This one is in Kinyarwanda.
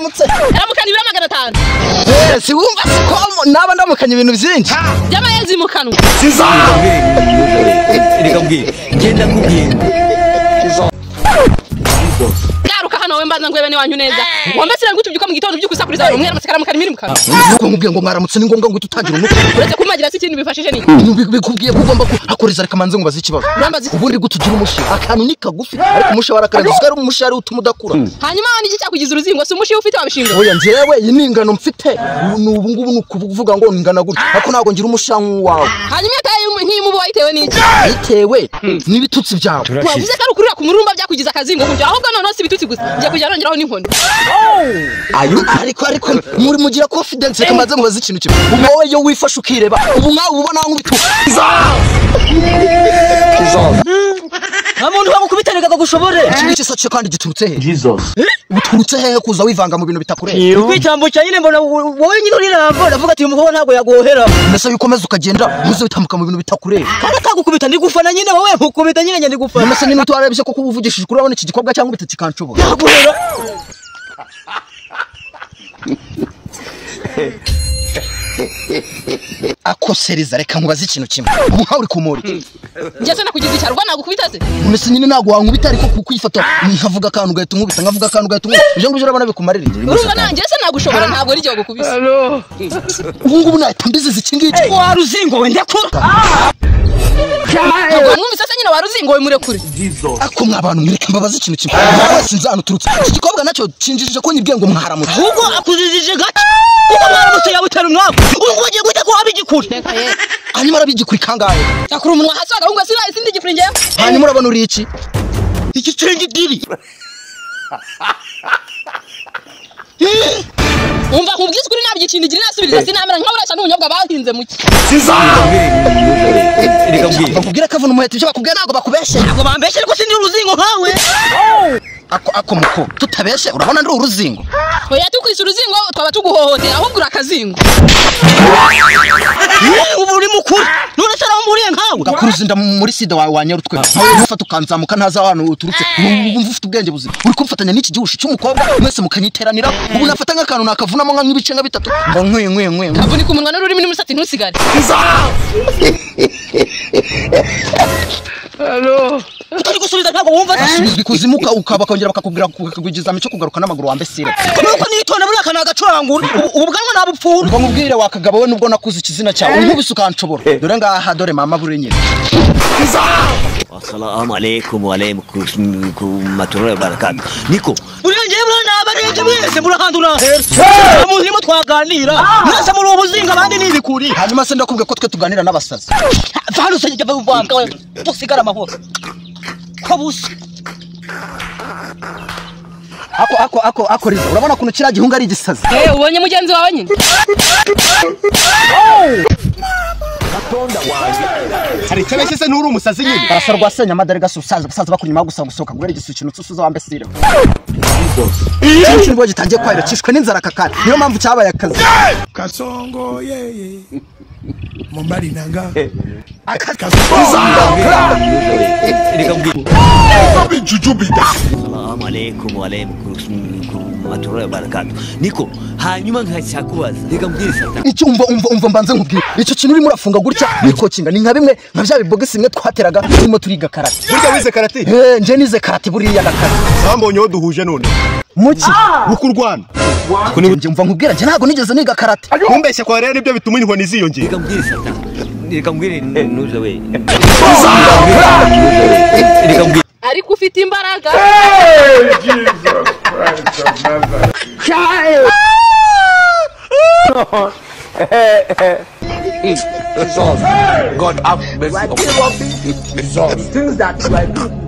Mwaramutse. Aramukana ibiro 500. Eh, si wumva siko naba ndamukanye ibintu byinshi. By'amayezi mu kanwa. Reka mbwire. Ngenda nkubwire. Garuka hano we mbanza ngwebe ni wanyu neza. Wambe sira ngutubyuka mu gitondo byukusakuriza abantu mwaramutse karamukana imiri mu kanwa. Nuko nkubwiye ngo mwaramutse ni ngombwa ngo tutagira umutwe. Uretse kumagira si ikintu bifashije ni. Bikubwiye ko ugomba kuhakoreza reka manze ngo baze ikibazo. Ubundi gutugira umushi akantu ni kagufi ariko umushi warakarenze usigara umushi ari utuma udakura. Hanyuma ni iki cyakugiza uruzingo si umushi ufite wabishinga. Oya njyewe iyi ni ingano mfite ubu ngubu ni ukuvuga ngo ingana gutya ariko ntabwo ngira umusha nk'uwawe. Hanyuma taye nk'imubu wayitewe n'iki? Bitewe n'ibitutsi byawe. Wavuze ko ari ukurira ku murumba byakugiza akazingo gutya ahubwo none si ibitutsi gusa ngiye kujya nongeraho n'inkoni. Ayo ariko muri mugira confidence reka mbanze mubaze ikintu kimwe. Wowe yo wifashe ukireba ubu nkawe ubona nk'ibitutsi. Nta muntu wagukubita gushobore. Iki ngiki sace kandi giturutse he? Jesus. Uturutse hehe kuza wivanga mu bintu bitakureba? Kwitambukira nyine mbona wowe nyine urirambo ndavuga ati uyu mukobwa ntabwo yagohera. Mbese ukomeza ukagenda uze witambuka mu bintu bitakureba. Kandi akagukubita ndigufana nyine wowe nkukubita nyine njye ndigufana. Mbese nyine utwarebye ko kubuvugishije kuri urabona iki gikobwa cyangwa ubita kikanshobora. Yaguhera. Akosereza reka nkubaze ikintu kimwe. Ubu nkawe uri kumuri. Njye se nakugize icyarwa nagukubita se? Mbese nyine ntabwo wankubita ariko kukwifata nkavuga akantu ugahita unkubita nkavuga akantu ugahita unkubita. Ibyo ngibyo urabona bikumarira iki? Urumva nanjye se nagushobora ntabwo ari jye wagukubise. Ubu ngubu nahita mbiziza iki ngiki. Wa ruzingo we ndekura. Ntabwo wamwumvise se nyine wa ruzingo we murekure. Ako mwabantu mwereka mbabaze ikintu kimwe. Wese nzi ahantu uturutse. Iki gikobwa nacyo cinjije ko nyibwiye ngo mwaramutse. Ahubwo akuzizije gato. Kuko mwaramutse yabutera umwaku. Ubu bagiye guhita ko abigikura. Hanyuma arabigikura kangahe? Akura umunwa hasi agahunga sina isindi gikura njyewe. Hanyuma urabona uri iki? Iki kirenga idiri. Umva nkubwize ukuri nabyo ikintu igira nasubiriza sinamera nka burasha n'ubunyobwa bahinze muki. Reka mbwire. Bakubwira kavuna umuheto ibyo bakubwira ntabwo bakubeshe. Ntabwo bambeshe ariko sindi uruzingo nkawe. Ako muko tutabeshe urabona ndi uruzingo. Oya tukwise uruzingo twaba tuguhohotera ahubwo urakazingo. Ubu uri mukuru none se aramuriye nkawe. Gakuruzinda muri sida wawe wanyarutwe. Nawe ufata ukanzamuka ntaza ahantu uturutse. Ubu ufite ubwenge buzima. Uri kumfatanya n'iki gihushi cy'umukobwa mwese mukanyiteranira. Ubu nafata nk'akantu nakavunamo nk'ibice nka bitatu. Ngo nkwe nkwe nkwe. Kavunika umunwa n'ururimi n'umusatsi ntusigare. Utari gusubiza ntabwo wumva. Asubizwa ikuzimu ukabakongera bakakubwira kukugiza mico kugaruka n'amaguru wambe sire. Nuko nitonda muri aka nagacurangura ubu bwanwa nabupfura. Ngo nkubwire wakagabo we nubwo nakuze ikizina cyawe unkubise ukanshobora. Dore ngaha dore mama buri nyine. Assalamu alaikum wa alaikum wa barakatuh. Niko. Buriya ngiye muri nabarebye mwese murahandura. Murimo twaganira. Mwese muri ubuzinga abandi ni ibikuri. Hanyuma se ndakubwiye ko twe tuganira n'abasazi. Vano se njye bavanga we. Tusigara amahoro. Kabusa. Ako riza urabona kuntu kira gihunga ari igisazi. Eh ubonye mugenzi wawe nyine. Hari icyo se nturi umusazi nyine. Barasarwa senya madare gasusaza basaza bakunyuma gusa gusoka guhera igisukino tsusuza wambe sire. Iki nibwo gitangiye kwahira cishwe n'inzara kakara. Niyo mpamvu cyabaye akazi. Kasongo yeye. Mombali nanga. Reka mbwire. Assalamu alaikum wa alaikum wa barakatuh. Niko hanyuma nkacyakubaza. Reka mbwire sata. Icyo umva mbanze nkubwire. Icyo kintu urimo urafunga gutya niko kinga ni nka bimwe nka bya bibogisi bimwe twateraga turimo turiga karate. Burya wize karate? Eh nje nize karate buriya ndakara. Sambonye wo duhuje none. Muki ukurwana. Nje umva nkubwira nje ntago nigeze niga karate. Kumbeshya kwa rero nibyo bituma inkoni ziyongera. Reka mbwire sata. Reka mbwire nuze we. Reka mbwire. Ariko ufite imbaraga. Jesus Christ of Nazareth. God have mercy upon us. Things that you are doing.